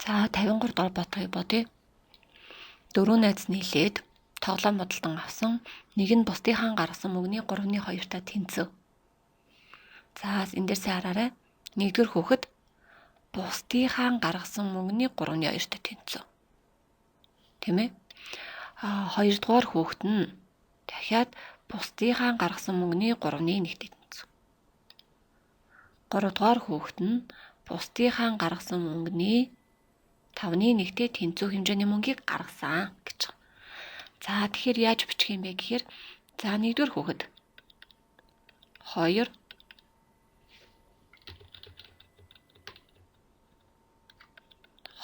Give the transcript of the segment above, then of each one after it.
За 53 дугаар бодлогыг бодъё. Дөрөв найз нийлээд тоглоом бодолтон авсан. Нэг нь бусдынхаа гаргасан мөнгөний 3.2-тай тэнцв. За энэ дээр сайн хараарай. Нэгдүгээр хүүхэд бусдынхаа гаргасан мөнгөний 3.2-тай тэнцв. Тийм ээ? А хоёрдугаар хүүхэд нь дахиад бусдынхаа гаргасан мөнгөний 3.1-тэй тэнцв. Гуравдугаар хүүхэд нь бусдынхаа гаргасан мөнгөний 5.1-тэй тэнцүү хэмжээний мөнгийг гаргасан гэж. За тэгэхээр яаж бичих юм бэ гэхээр за нэгдүгээр хүүхэд 2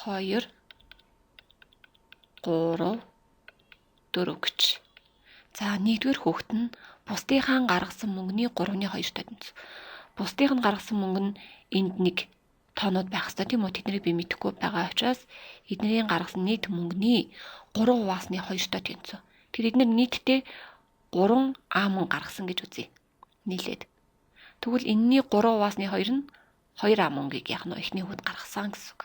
2 3 4 гэж. За нэгдүгээр хүүхэд нь бусдынхаа гаргасан мөнгөний 3.2-тай тэнцв. Бусдынх нь гаргасан мөнгө нь энд нэг тоонууд байх ёстой тийм үү? Тэднийг би мэдэхгүй байгаа учраас эднэрийн гаргасан нийт мөнгөний 3 хуваасны 2-той тэнцв. Тэр эднэр нийтдээ 3 А мөнгө гаргасан гэж үзье. Нийлээд. Тэгвэл энэний 3 хуваасны 2 нь 2 А мөнгийг яг нь эхний хүүхэд гаргасан гэсэн үг.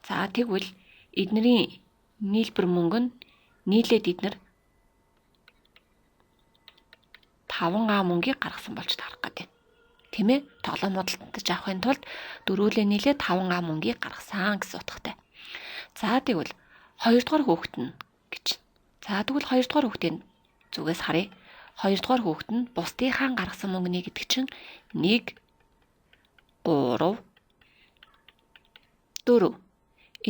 За тэгвэл эднэрийн нийлбэр мөнгө нь нийлээд эднэр 5 А мөнгийг гаргасан болж таарах гэдэг. Тийм ээ? Тоглоом худалдаж авахын тулд дөрвөлээ нийлээд 5 А мөнгийг гаргасан гэсэн утгатай. За тэгвэл хоёрдугаар хүүхэд нь гэж. За тэгвэл хоёрдугаар хүүхдийн зүгээс харъя. Хоёрдугаар хүүхэд нь бусдынхаа гаргасан мөнгөний гэдэг чинь 1 3 4.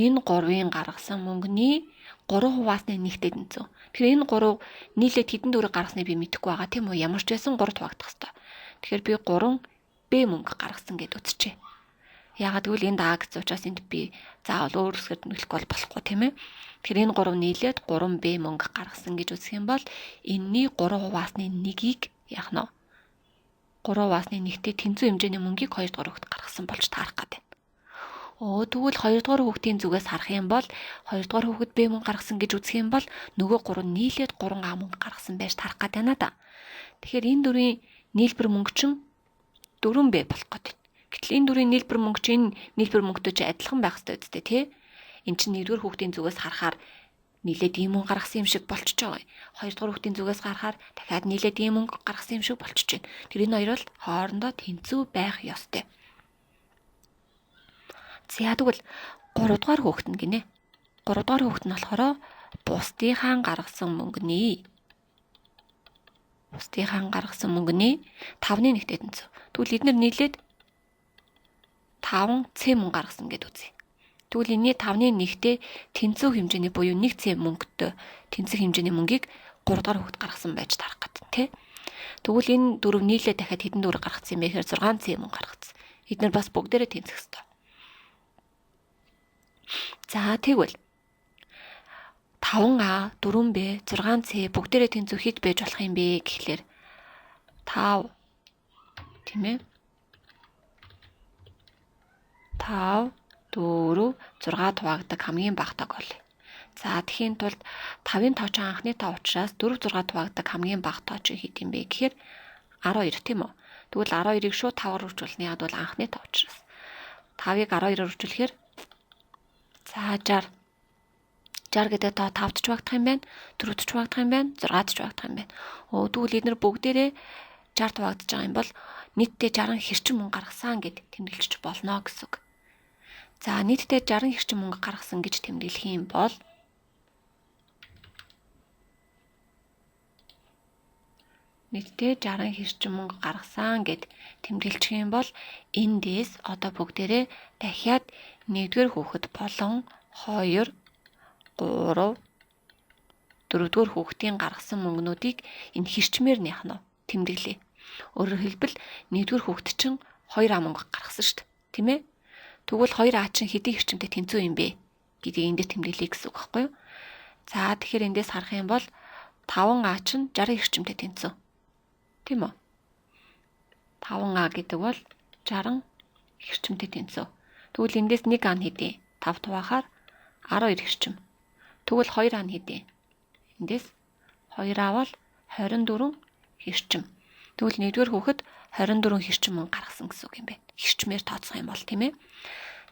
Энэ 3-ын гаргасан мөнгөний 3 хуваасны 1-тэй тэнцв. Тэгэхээр энэ 3 нийлээд хэдэн төгрөг гаргасныг би мэдэхгүй байгаа тийм үү? Ямар ч байсан 3 хуваагдах хэвээр. Тэгэхээр би 3 Б мөнгө гаргасан гэд үзчихье. Яагаад гэвэл энд А гэсэн учраас энд би заавал өөр үсгээр тэмдэглэхгүй бол болохгүй тийм ээ. Тэгэхээр энэ 3 нийлээд 3 Б мөнгө гаргасан гэж үзэх юм бол энэний 3 хуваасны 1-ийг яах нь вэ? 3 хуваасны 1-тэй тэнцүү хэмжээний мөнгийг 2 дугаар хүүхэд гаргасан болж таарах гэдэг. Тэгвэл 2 дугаар хүүхдийн зүгээс харах юм бол 2 дугаар хүүхэд Б мөнгө гаргасан гэж үзэх юм бол нөгөө 3 нийлээд 3 А мөнгө гаргасан байж таарах гэдэг байна да. Тэгэхээр энэ дөрвийн нийлбэр мөнгө чинь 4 Б болох гэдэг. Гэтэл энэ дөрвийн нийлбэр мөнгө чинь нийлбэр мөнгөтэй чи адилхан байх ёстой үстэй тий. Эн чинь нэгдүгээр хүүхдийн зүгээс харахаар нийлээд ийм мөнгө гаргасан юм шиг болчихж байгаа юм. Хоёрдугаар хүүхдийн зүгээс харахаар дахиад нийлээд ийм мөнгө гаргасан юм шиг болчихж байна. Тэр энэ хоёр бол хоорондоо тэнцүү байх ёстой. За тэгвэл 3 дугаар хүүхэд нь гинэ. 3 дугаар хүүхэд нь болохоор бусдынхаа гаргасан мөнгөний 5.1-тэй тэнцв. Тэгвэл эднэр нийлээд 5 С мөнгө гаргасан гэд үзье. Тэгвэл энэний 5.1-тэй тэнцүү хэмжээний буюу 1 С мөнгөтэй тэнцэх хэмжээний мөнгийг 3 дугаар хүүхэд гаргасан байж таарах гэдэг тий. Тэгвэл энэ дөрөв нийлээд дахиад хэдэн төгрөг гаргасан юм бэ гэхээр 6 С мөнгө гаргасан. Эднэр бас бүгдээрээ тэнцэх ёстой. За тэгвэл 5А, 4Б, 6С бүгдээрээ тэнцүү хэд байж болох юм бэ гэхлээр 5 тийм ээ. 5 4 6 хуваагддаг хамгийн бага тоог олъё. За тэгэхийн тулд 5-ын тоо чинь анхны тоо учраас 4 6 хуваагддаг хамгийн бага тоо чинь хэд юм бэ гэхээр 12 тийм үү? Тэгвэл 12-ыг шууд 5-аар үржүүлнэ. Яг бол анхны тоо учраас. 5-ыг 12-оор үржүүлэхээр за 60. 60 гэдэг тоо 5-д ч хуваагдах юм байна, 4-д ч хуваагдах юм байна, 6-д ч хуваагдах юм байна. Тэгвэл эднэр бүгдээрээ 60 хуваагдаж байгаа юм бол нийтдээ 60 хэрчим мөнгө гаргасан гэд тэмдэглэж болно гэсэн үг. За нийтдээ 60 хэрчим мөнгө гаргасан гэж тэмдэглэх юм бол нийтдээ 60 хэрчим мөнгө гаргасан гэд тэмдэглэх юм бол эндээс одоо бүгдээрээ дахиад нэгдүгээр хүүхэд болон 2 3 дөрөвдүгээр хүүхдийн гаргасан мөнгнүүдийг энэ хэрчмээр нь яах нь тэмдэглэе. Өөрөөр хэлбэл нэгдүгээр хүүхэд чинь 2 А мөнгө гаргасан шүү дээ. Тийм ээ? Тэгвэл 2 А чинь хэдий хэрчимтэй тэнцүү юм бэ гэдгийг энэ дээр тэмдэглэе гэсэн үг байхгүй юу? За тэгэхээр эндээс харах юм бол 5 А чинь 60 хэрчимтэй тэнцүү. Тийм үү? 5 А гэдэг бол 60 хэрчимтэй тэнцүү. Тэгвэл эндээс 1 А нь хэдий? 5 хуваахаар 12 хэрчим. Тэгвэл 2 А нь хэдий? Эндээс 2 А бол 24 хэрчим. Тэгвэл нэгдүгээр хүүхэд 24 хэрчим мөнгө гаргасан гэсэн үг юм байна. Хэрчмээр тооцох юм бол тийм ээ.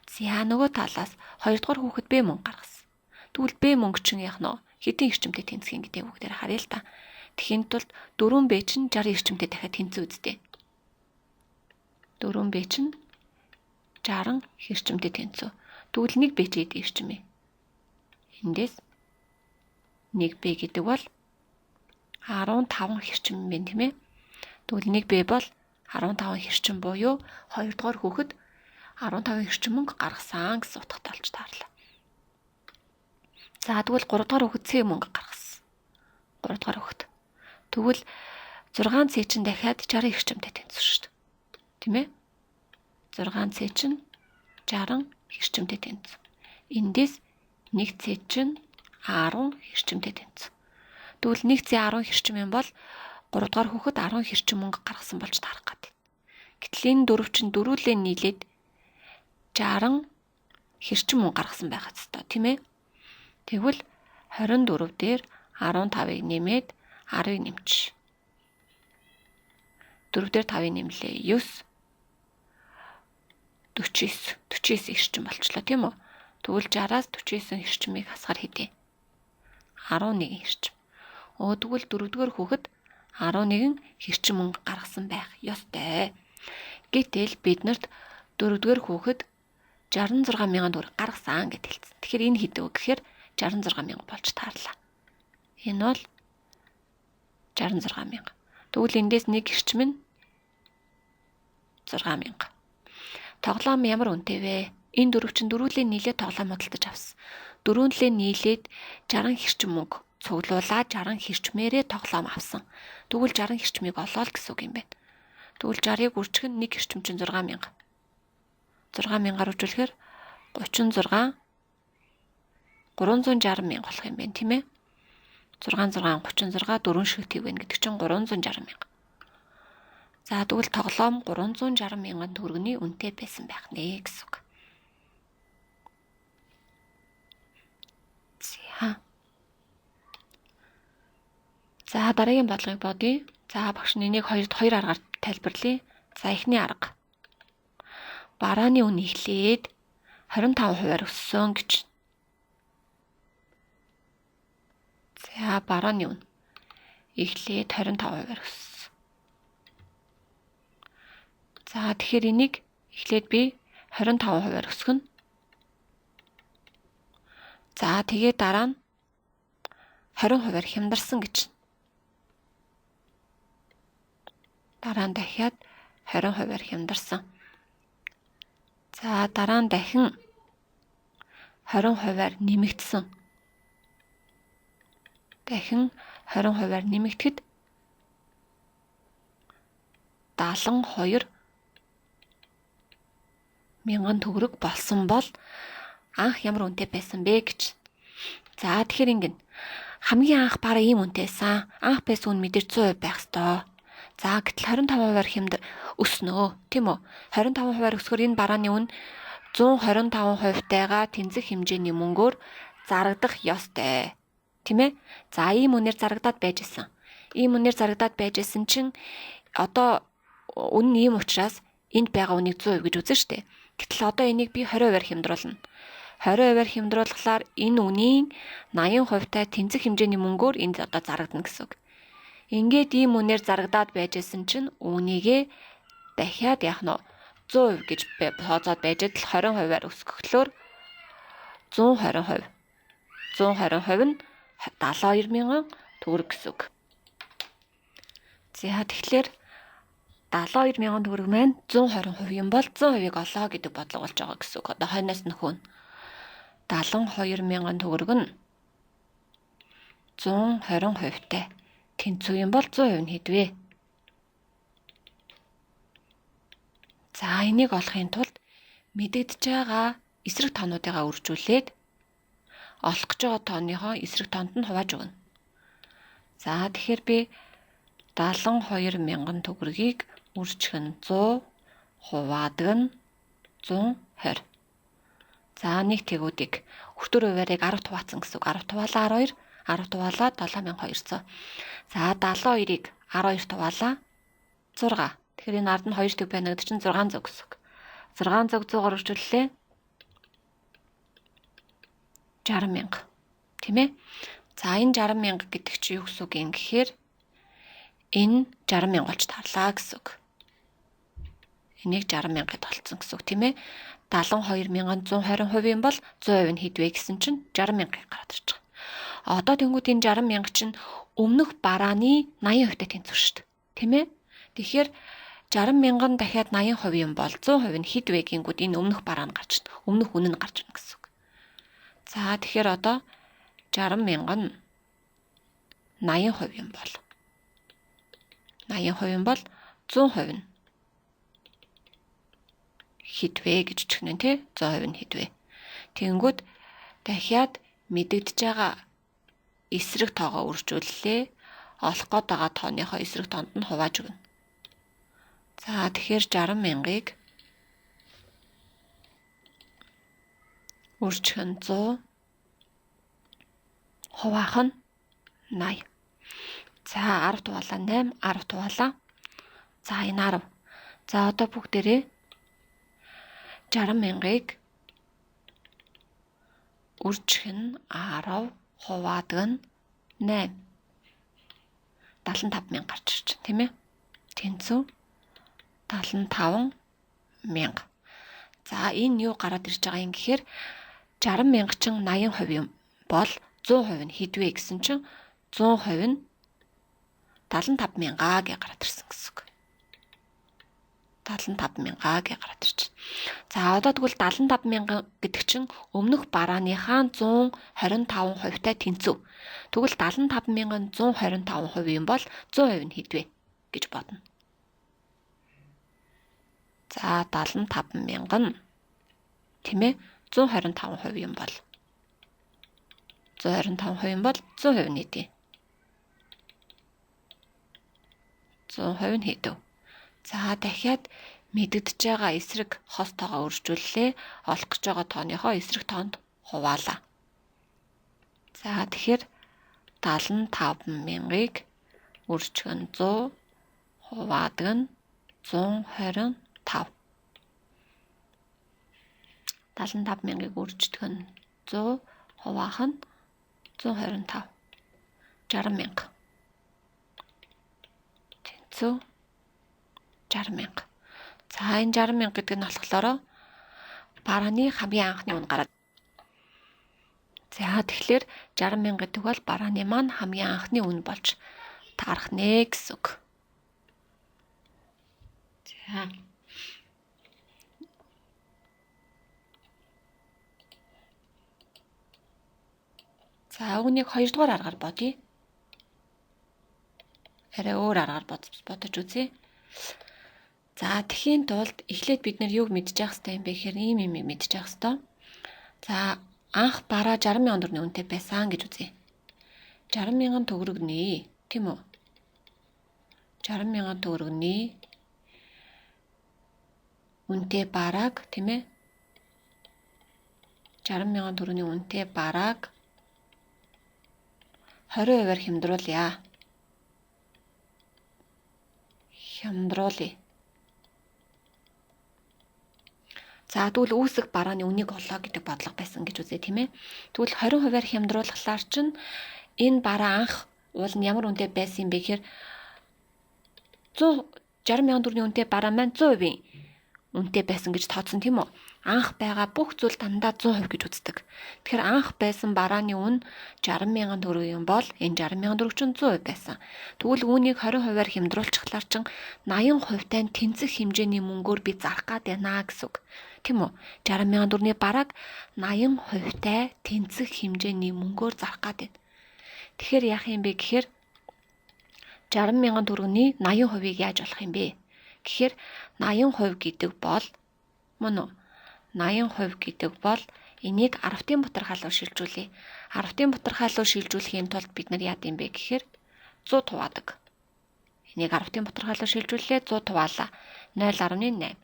За нөгөө талаас 2 дугаар хүүхэд Б мөнгө гаргасан. Тэгвэл Б мөнгө чинь яах нь хэдэн эрчимтэй тэнцэх юм гэдэг бүгдээр харъя л та. Тэхийн тулд 4Б чинь 60 эрчимтэй дахиад тэнцэн үсттэй. 4Б чинь 60 эрчимтэй тэнцв. Тэгвэл 1Б чи хэдэн эрчим вэ? Эндээс 1Б гэдэг бол 15 эрчим байна тийм ээ. Тэгвэл 1Б бол 15 эрчим буюу 2 дугаар хүүхэд 15 эрчим мөнгө гаргасан гэсэн утгатай болж таарлаа. За тэгвэл 3 дугаар хүүхэд С мөнгө гаргасан. 3 дугаар хүүхэд. Тэгвэл 6 С чинь дахиад 60 эрчимтэй тэнцсэн шүү дээ. Тийм ээ? 6 С чинь 60 эрчимтэй тэнцв. Эндээс 1 С чинь 10 эрчимтэй тэнцв. Тэгвэл 1 С 10 эрчим юм бол 3 дугаар хүүхэд 10 эрчим мөнгө гаргасан болж таарах гэдэг. Гэтэл энэ дөрөв чинь дөрвөлээ нийлээд 60 хэрчим мөнгө гаргасан байх хэвээр тийм ээ. Тэгвэл 24 дээр 15-ыг нэмээд 10-ыг нэмчих. 4 дээр 5-ыг нэмлээ. 9 49 49 эрчим болчлоо тийм үү? Тэгвэл 60-аас 49 эрчмийг хасахаар хэдий? 11 эрчим. Тэгвэл 4-р хүүхэд 11 хэрчим мөнгө гаргасан байх ёстой. Гэтэл биднэрт 4-р хүүхэд 66 мянган төгрөг гаргасан гэж хэлсэн. Тэгэхээр энэ хэд вэ гэхээр 66 мянга болж таарлаа. Энэ бол 66 мянга. Тэгвэл эндээс нэг эрчим нь 6 мянга. Тоглоом ямар үнэтэй вэ? Энэ дөрөв чинь дөрвөлээ нийлээд тоглоом худалдаж авсан. Дөрвөлээ нийлээд 60 хэрчим мөнгө цуглуулаад 60 хэрчмээрээ тоглоом авсан. Тэгвэл 60 хэрчмийг олоо л гэсэн үг юм байна. Тэгвэл 60-ыг үржих нь нэг хэрчим чинь 6 мянга. 6 мянгаар үржүүлэхээр 36 360 мянга болох юм байна, тийм ээ? 6 6 36 4 шиг төв байна гэдэг чинь 360 мянга. За тэгвэл тоглоом 360 мянган төгрөгийн үнэтэй байсан байх нэ гэсэн үг. За. За дараагийн бодлогыг бодъё. За багш нь энийг хоёр аргаар тайлбарлая. За эхний арга. Барааны үн эхлээд 25%-аар өссөн гэж. За барааны үн эхлээд 25%-аар өссөн. За тэгэхээр энийг эхлээд би 25%-аар өсгөнө. За тэгээ дараа нь 20%-аар хямдарсан гэж. Дараа нь дахиад 20%-аар хямдарсан. За дараа нь дахин 20%-аар нэмэгдсэн. Дахин 20%-аар нэмэгдэхэд 72 мянган төгрөг болсон бол анх ямар үнэтэй байсан бэ гэж. За тэгэхээр ингэн хамгийн анх бараг ийм үнэтэйсэн. Анх байсан үн мэдээж 100% байх ёстой. За гэтэл 25%-аар хямд өснө, тийм үү? 25%-аар өсгөр энэ барааны үн 125%-тайгаа тэнцэх хэмжээний мөнгөөр зарагдах ёстой. Тийм ээ? За ийм үнээр зарагдаад байж исэн. Ийм үнээр зарагдаад байж исэн чинь одоо үн нь ийм учраас энд байгаа үнийг 100% гэж үзэн штэ. Гэтэл одоо энийг би 20%-аар хямдруулна. 20%-аар хямдруулахлаар энэ үнийн 80%-тай тэнцэх хэмжээний мөнгөөр энд одоо зарагдана гэсэн үг. Ингээд ийм үнээр зарагдаад байж исэн чинь үүнийгээ дахиад яах нь 100% гэж тооцоод байж л 20%-аар өсгөхлөөр 120%. 120% нь 72 мянган төгрөг гэсэн үг. За тэгэхээр 72 мянган төгрөг маань 120% юм бол 100%-ыг олоо гэдэг бодлого болж байгаа гэсэн үг. Одоо хойноос нь хөөн. 72 мянган төгрөг нь 120%-тай тэнцүү юм бол 100% нь хэд вэ? За энийг олохын тулд мэдэгдэж байгаа эсрэг тоонуудыгаа үржүүлээд олох гэж байгаа тооныхоо эсрэг тоонд нь хувааж өгнө. За тэгэхээр би 72 мянган төгрөгийг үржих нь 100 хуваадаг нь 120. За нэг тэгүүдийг хүртүр хуваарийг 10 хуваацсан гэсэн үг. 10 хуваалаа 12, 10 хуваалаа 7200. За 72-ыг 12 хуваалаа 6. Тэгэхээр энэ ард нь 2 төв байна гэдэг чинь 600 гэсэн үг. 600 100-аар үржүүллээ. 60 мянга. Тийм ээ? За энэ 60 мянга гэдэг чинь юу гэсэн үг юм гэхээр энэ 60 мянга болж тарлаа гэсэн үг. Энийг 60 мянга гэд олцсон гэсэн үг тийм ээ. 72,120% юм бол 100% нь хэд вэ гэсэн чинь 60 мянга гараад ирж байгаа. Одоо тэнгууд энэ 60 мянга чинь өмнөх барааны 80% тай тэнцвэр шүү дээ. Тийм ээ? Тэгэхээр 60 мянган дахиад 80% юм бол 100% нь хэд вэ гингүүд энэ өмнөх бараа нь гарч ирнэ. Өмнөх үнэ нь гарч ирнэ гэсэн үг. За тэгэхээр одоо 60 мянган 80% юм бол 80% юм бол 100% нь хэд вэ гэж чихнэ тий 100% нь хэд вэ. Тэгэнгүүт дахиад мэдэгдэж байгаа эсрэг тоогоо үржүүллээ. Олох гээд байгаа тооныхоо эсрэг тоонд нь хувааж өгнө. За тэгэхээр 60 мянгаыг үржих нь 100 хуваах нь 80. За 10 дуваалаа 8, 10 дуваалаа. За энэ 10. За одоо бүгдээрээ 60 мянгаыг үржих нь 10 хуваадаг нь 8. 75 мянга гарч ирж байна, тийм ээ? Тэнцүү 75 мянга. За энэ юу гараад ирж байгаа юм гэхээр 60 мянга чинь 80% юм бол 100% нь хэд вэ гэсэн чинь 100% нь 75 мянга гэж гараад ирсэн гэсэн үг. 75 мянга гэж гараад ирж байна. За одоо тэгвэл 75 мянга гэдэг чинь өмнөх барааныхаа 125% тай тэнцв. Тэгвэл 75 мянган 125% юм бол 100% нь хэд вэ гэж бодно. За 75 мянган тийм ээ 125% юм бол 125% юм бол 100% нь хэд вэ? 100% нь хэд вэ? За дахиад мэдэгдэж байгаа эсрэг хос тоогоо үржүүллээ. Олох гэж байгаа тооныхоо эсрэг тоонд хуваалаа. За тэгэхээр 75 мянгаыг үржих нь 100 хуваадаг нь 125. 75 мянгаыг үрждэг нь 100 хуваах нь 125. 60 мянга. Тэнцүү 60 мянга. За энэ 60 мянга гэдэг нь болохоор барааны хамгийн анхны үн гараад. За тэгэхээр 60 мянга гэдэг бол барааны маань хамгийн анхны үн болж таарах нэ гэсэн үг. За. За үүнийг хоёрдугаар аргаар бодъё. Арай өөр аргаар бодож үзье. За тэхийн тулд эхлээд бид нэр юуг мэдчих хэвтэй юм бэ гэхээр ийм юм мэдчих хэвтэй. За анх бараа 60 мянган төгрөгийн үнэтэй байсан гэж үзье. 60 мянган төгрөгний тийм үү? 60 мянган төгрөгний үнэтэй барааг тийм ээ? 60 мянган төгрөгийн үнэтэй барааг 20%-аар хямдруулъя. Хямдруулъя. За тэгвэл үүсэх барааны үнийг олоо гэдэг бодлого байсан гэж үзье тийм ээ. Тэгвэл 20%-аар хямдруулахлаар чинь энэ бараа анх уул нь ямар үнэтэй байсан юм бэ гэхээр 160 мянган төгрөгийн үнэтэй бараа маань 100% үнэтэй байсан гэж тооцсон тийм үү? Анх байгаа бүх зүйл дандаа 100% гэж үздэг. Тэгэхээр анх байсан барааны үн 60 мянган төгрөг юм бол энэ 60 мянган төгрөг чинь 100% байсан. Тэгвэл үүнийг 20%-аар хямдруулчихлаар чинь 80% тай тэнцэх хэмжээний мөнгөөр би зарах гад байна гэсэн үг. Тийм үү? 60 мянган төгрөгийн барааг 80% тай тэнцэх хэмжээний мөнгөөр зарах гад байна. Тэгэхээр яах юм бэ гэхээр 60 мянган төгрөгийн 80%-ийг яаж олох юм бэ? Тэгэхээр 80% гэдэг бол мөн үү? 80% гэдэг бол энийг 10-ын бутархаал руу шилжүүлье. 10-ын бутархаал руу шилжүүлэхийн тулд бид нар яад юм бэ гэхээр 100 хуваадаг. Энийг 10-ын бутархаал руу шилжүүллээ 100 хуваалаа. 0.8.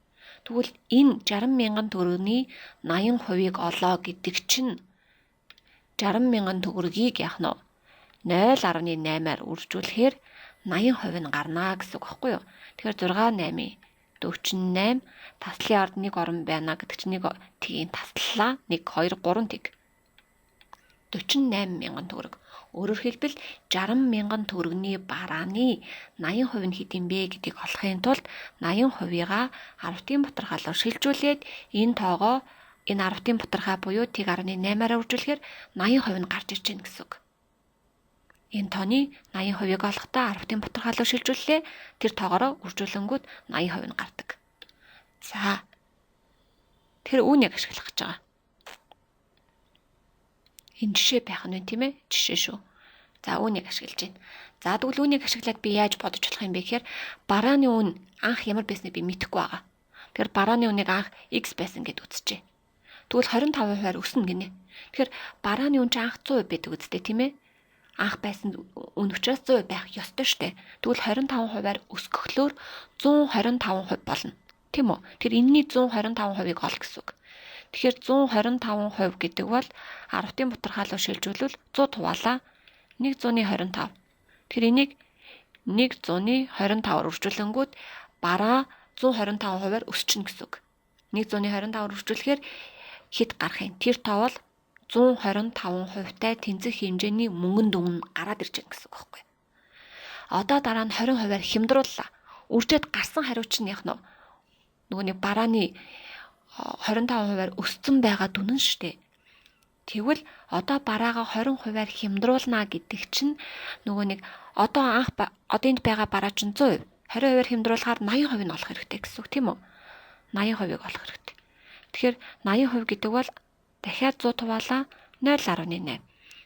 Тэгвэл энэ 60 мянган төгрөгийн 80%-ийг олоо гэдэг чинь 60 мянган төгрөгийг яах нь вэ? 0.8-аар үржүүлэхээр 80% нь гарнаа гэсэн үг байхгүй юу? Тэгэхээр 6 8 48 таслын ард 1 орон байна гэдэг чинь 1 тгийн таслалаа 1 2 3 тэг. 48 мянган төгрөг. Өөрөөр хэлбэл 60 мянган төгрөгийн барааны 80% нь хэд юм бэ гэдгийг олохын тулд 80%-ийг 10-ын бутархаалаар шилжүүлээд энэ тоогоо энэ 10-ын бутархай буюу тэг 10.8-аараа үржүүлэхээр 80% нь гарч ирж байна гэсэн үг. Энэ тооны 80%-ийг олохдоо 10-ын бутархаалаар шилжүүллээ. Тэр тоогоороо үржүүлэнгүүт 80% нь гардаг. За. Тэр үүнийг ашиглах гэж байгаа. Энэ жишээ байх нь тийм ээ? Жишээ шүү. За үүнийг ашиглаж байна. За тэгвэл үүнийг ашиглаад би яаж бодож болох юм бэ гэхээр барааны үн анх ямар байсныг би мэдэхгүй байгаа. Тэгэхээр барааны үнийг анх x байсан гэд үзчихье. Тэгвэл 25%-аар өснө гинэ. Тэгэхээр барааны үн чинь анх 100% байдаг үсттэй тийм ээ? Анх байсан үн учраас 100% байх ёстой штэ. Тэгвэл 25%-аар өсгөхлөөр 125% болно. Тийм үү? Тэгэхээр энэний 125%-ыг ол гэсэн үг. Тэгэхээр 125% гэдэг бол 10-ын бутархаалаар шилжүүлвэл 100 хуваалаа 125. Тэгэхээр энийг 125-аар үржүүлэнгүүт бараа 125%-аар өсчихнө гэсэн үг. 125-аар үржүүлэхээр хэд гарах юм? Тэр тоо бол 125%-тай тэнцэх хэмжээний мөнгөн дүн гараад ирж байна гэсэн үг байхгүй. Одоо дараа нь 20%-аар хямдрууллаа. Үржээд гарсан хариу чинь яах нь вэ? Нөгөө нэг барааны 25%-аар өссөн байгаа дүн нь шүү дээ. Тэгвэл одоо бараагаа 20%-аар хямдруулна гэдэг чинь нөгөө нэг одоо анх одоо энд байгаа бараа чинь 100%. 20%-аар хямдруулахаар 80% нь олох хэрэгтэй гэсэн үг тийм үү? 80%-ыг олох хэрэгтэй. Тэгэхээр 80% гэдэг бол дахиад 100 хуваалаа 0.8.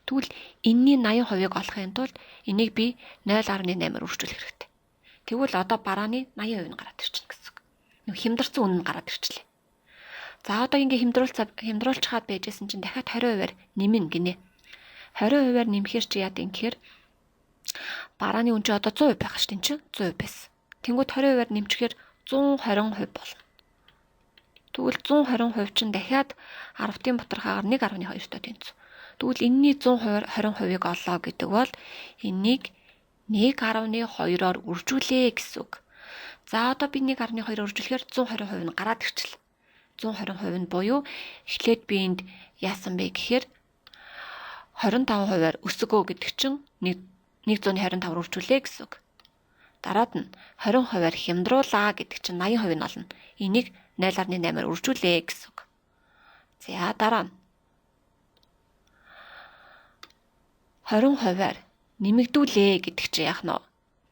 Тэгвэл энэний 80%-ыг олохын тулд энийг би 0.8-аар үржүүлэх хэрэгтэй. Тэгвэл одоо барааны 80% нь гараад ирчихнэ гэсэн үг. Нэг хямдарсан үн нь гараад ирчлээ. За одоо ингээ хямдруулчихад байжсэн чинь дахиад 20%-аар нэмнэ гинэ. 20%-аар нэмэхээр чи яад юм гэхээр барааны үн чи одоо 100% байх шүү дээ чинь 100% байсан. Тэнгүүд 20%-аар нэмчихээр 120% болно. Тэгвэл 120% чинь дахиад 10-ын бутархаагаар 1.2-той тэнцв. Тэгвэл энэний 120%-ыг оллоо гэдэг бол энийг 1.2-оор үржүүлээ гэсэн үг. За одоо би 1.2-оор үржүүлэхээр 120% нь гараад ирчихлээ. 120% нь буюу эхлээд би энд яасан бэ гэхээр 25%-аар өсгөө гэдэг чинь 125-аар үржүүлээ гэсэн үг. Дараад нь 20%-аар хямдруулаа гэдэг чинь 80% нь олно. Энийг 0.8-аар үржүүлээ гэсэн үг. За дараа нь 20%-аар нэмэгдүүлээ гэдэг чинь яах нь вэ?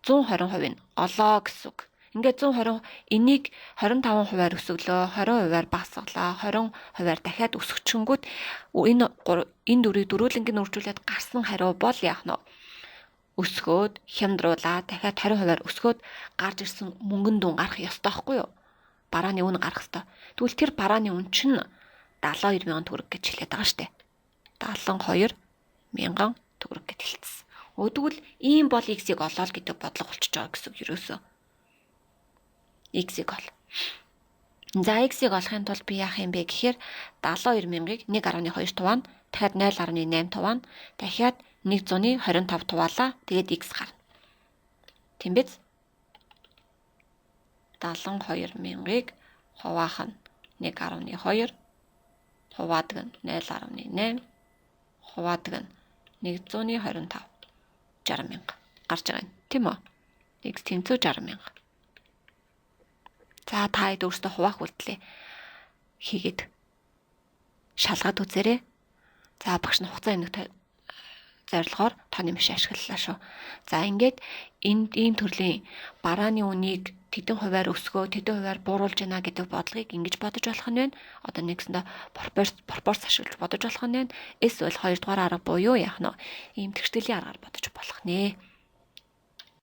120% нь олоо гэсэн үг. Ингээд 120 энийг 25%-аар өсөглөө, 20%-аар багасгалаа, 20%-аар дахиад өсгөчөнгүүд энэ дөрвийг дөрвөлнг нь үржүүлээд гарсан хариу бол яах нь вэ? Өсгөөд хямдруулаа, дахиад 20%-аар өсгөөд гарч ирсэн мөнгөн дүн гарах ёстой байхгүй юу? Барааны үн гарах ёстой. Тэгвэл тэр барааны үн чинь 72 мянган төгрөг гэж хэлээд байгаа штэ. 72 мянган төгрөг гэж хэлсэн. Тэгвэл ийм бол x-ийг олоо л гэдэг бодлого болчихж байгаа гэсэн үг ерөөсөө. X-ийг ол. За x-ийг олохын тулд би яах юм бэ гэхээр 72 мянгаыг 1.2 туваана, дахиад 0.8 туваана, дахиад 125 туваалаа. Тэгээд x гарна. Тийм биз? 72 мянгаыг хуваах нь 1.2 хуваадаг нь 0.8 хуваадаг нь 125 60 мянга гарч байгаа юм. Тийм үү? X тэнцүү 60 мянга. За та хэд өөрсдөө хуваах үйлдэлээ хийгээд шалгаад үзээрэй. За багш нь хугацаа өмнөх зорилгоор тооны маш ашиглалаа шүү. За ингээд энэ ийм төрлийн барааны үнийг тэдэн хувиар өсгөө, тэдэн хувиар бууруулж байна гэдэг бодлогыг ингэж бодож болох нь байна. Одоо нэгсэндээ пропорц ашиглаж бодож болох нь байна. Эсвэл хоёрдугаар арга буюу яах нь ийм тэгштгэлийн аргаар бодож болох нэ.